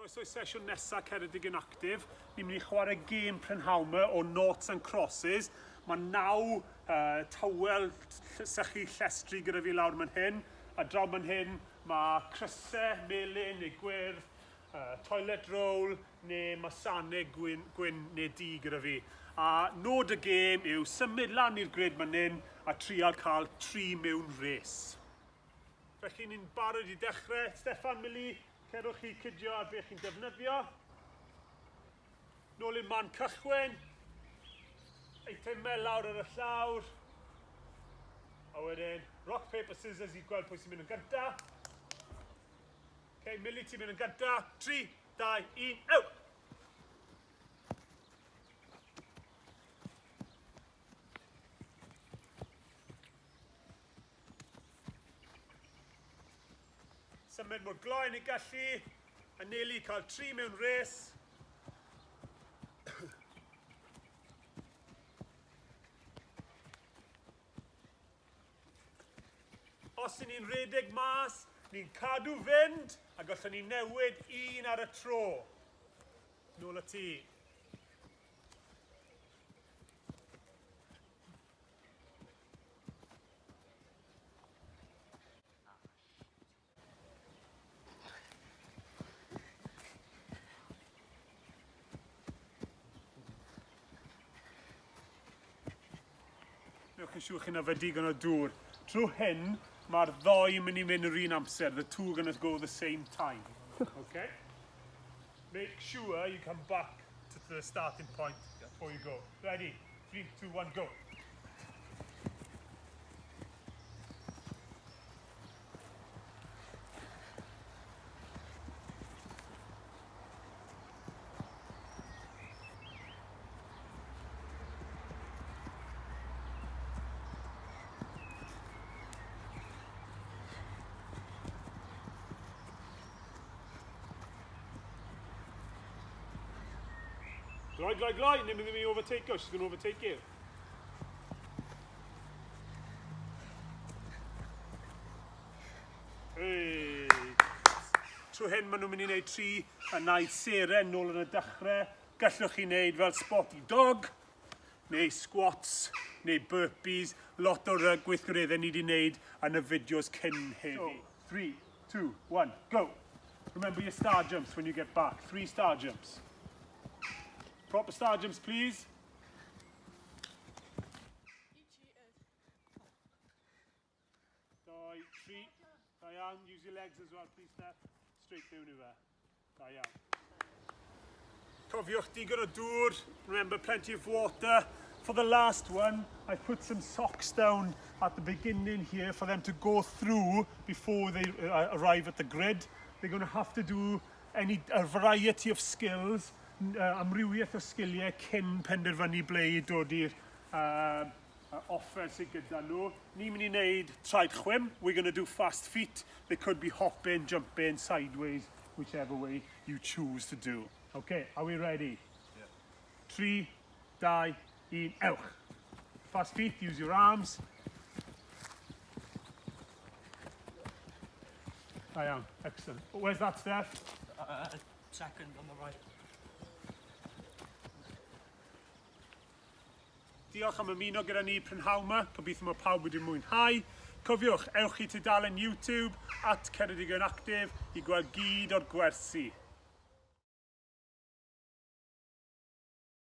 Croeso i sesiwn nesa Ceredigion Actif. Ni'n mynd i chwarae gêm prynhawn 'ma o Noughts and Crosses. Mae naw uh, tywel sychu llestri gyda fi lawr man hyn. A draw man hyn mae crysau melyn neu gwyrdd, uh, toilet roll neu masanau gwyn, gwyn neu du gyda fi. A nod y gêm yw symud lan i'r grid man hyn a trial cael tri mewn res. Felly ni'n barod i dechrau. Steffan, Millie, cerwch chi cydio ar beth chi'n defnyddio. Nôl i'r man cychwyn. Eitemau lawr ar y llawr. A wedyn, rock, paper, scissors i gweld pwy sy'n mynd yn gyntaf. Okay, Millie, ti'n mynd yn gyntaf. 3, 2, 1, ew! Symud mor gloi ni gallu. Anelu cael tri mewn res. Os y'n ni'n rhedeg mas, ni'n cadw fynd a gallwn ni newid un ar y tro. Nôl y ti. Newch yn siŵr chi'n yfed digon o dŵr. Trwy hyn, mae'r ddoi yn mynd i mynd yr un amser. The two are going to go the same time. Okay? Make sure you come back to the starting point before you go. Ready? 3, 2, 1, go. Gloi, gloi, gloi, ni'n mynd i overtake you, she's going to overtake you. Hey. Trwy hyn maen nhw'n mynd i wneud tri a naid seren nôl yn y dechrau. Gallwch chi wneud fel spotty dog, neu squats, neu burpees. Lot o'r gweithgareddau ni wedi wneud yn y fideos cyn heddi. So, 3, 2, 1, go! Remember your star jumps when you get back. Three star jumps. Proper star jumps, please. Dau, tri. Da iawn. Use your legs as well, please, Steph. Straight mewn i fe. Da iawn. Cofiwch digon o dŵr. Remember, plenty of water. For the last one, I put some socks down at the beginning here for them to go through before they uh, arrive at the grid. They're going to have to do any, a variety of skills, uh, amrywiaeth o sgiliau cyn penderfynu ble i dod i'r uh, offer sydd gyda nhw. Ni'n mynd i wneud traed chwim. We're going to do fast feet. They could be hopping, jumping, sideways, whichever way you choose to do. Okay, are we ready? Yeah. 3, 2, 1, ewch. Fast feet, use your arms. Da iawn, excellent. Where's that, Steph? Second on the right. Diolch am ymuno gyda ni prynhawn 'ma. Gobeithio mae pawb wedi mwynhau. Cofiwch, ewch i tudalen YouTube at Ceredigion Actif i gweld gyd o'r gwersi.